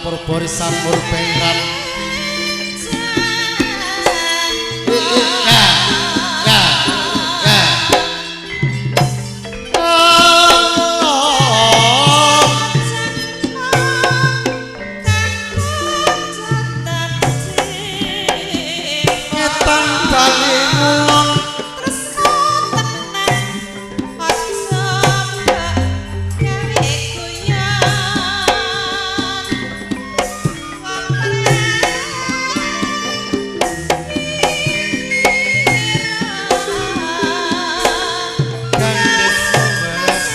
Purborisan Murbengrat. Ya ya ngetan bali ngulon gandes wes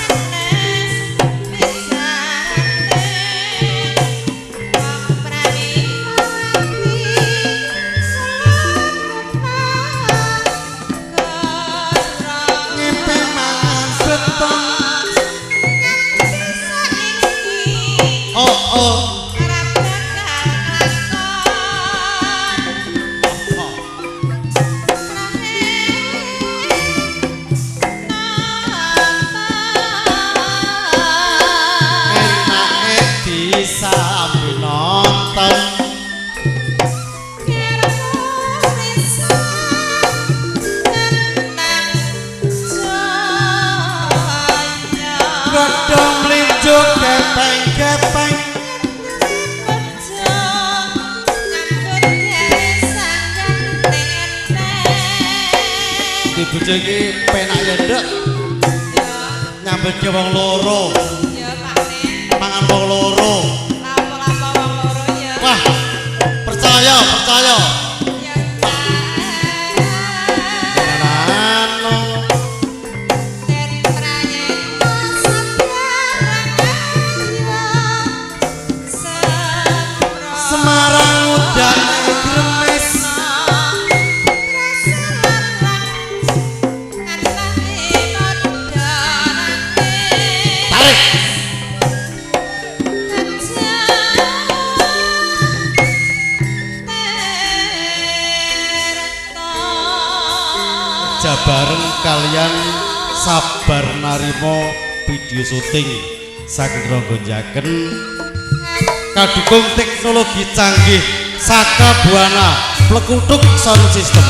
ngepe mangan beton. Oh oh apa enake disambi nonton. Godhong mlinjo gepeng-gepeng di bojo iki penak ya nduk, nyambet ke wong loro, mangan wong loro. Wah, percaya percaya. Nano Semarang udane gremes. Tarik. Jabareng kalian sabar narimo video syuting saking Ronggo Jaken kadukung teknologi canggih Saka Buana Plekutuk Sound System.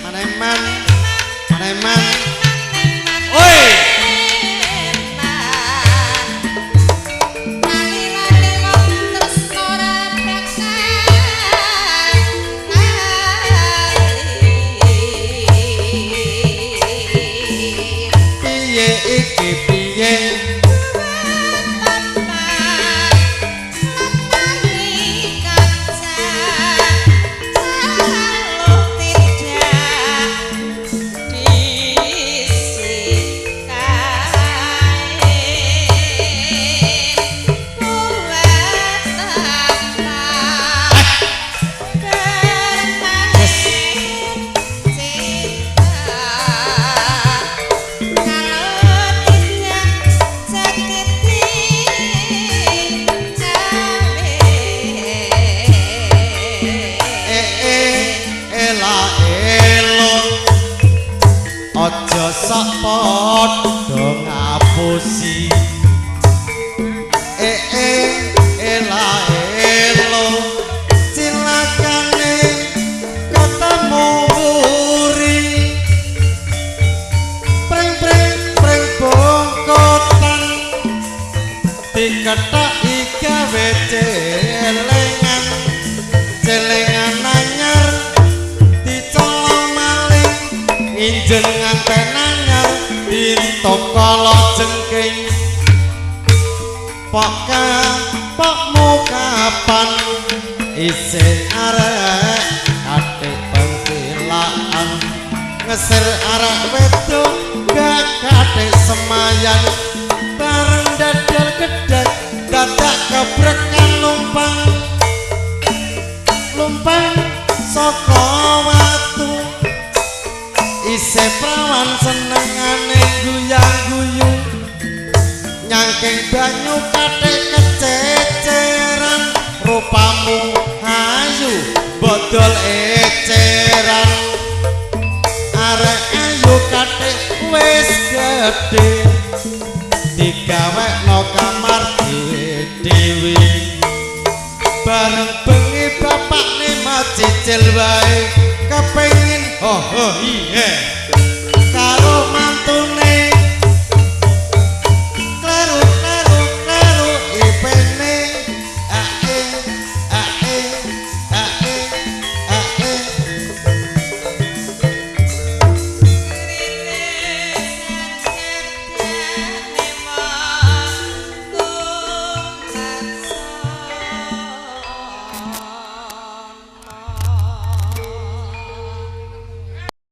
Maneman maneman oi. Piye iki piye? Eh eh ela elo aja sak padha ngapusi. Eh eh ela elo cilakane ketemu wuri preng preng preng bongkotan dikethaki gawe celengan celengan anyar dicolong maling nginjen nganten anyar dinto kala jengking. Pok kapokmu kapan isih arek katik pengkilaan ngeser arek wedok gak katik semayan bareng dadal gedhek dadak kebrekan lumpang lumpang saka watu isih prawan senengane guyang-guyu nyangking banyu kathik kececeran rupamu hayu bodol eceran arek ayu kathik wis gedhe digawekno Golekno kamar dhewe-dhewe. Bareng bengi bapakne macicil wae, kepengin ho ho hihe.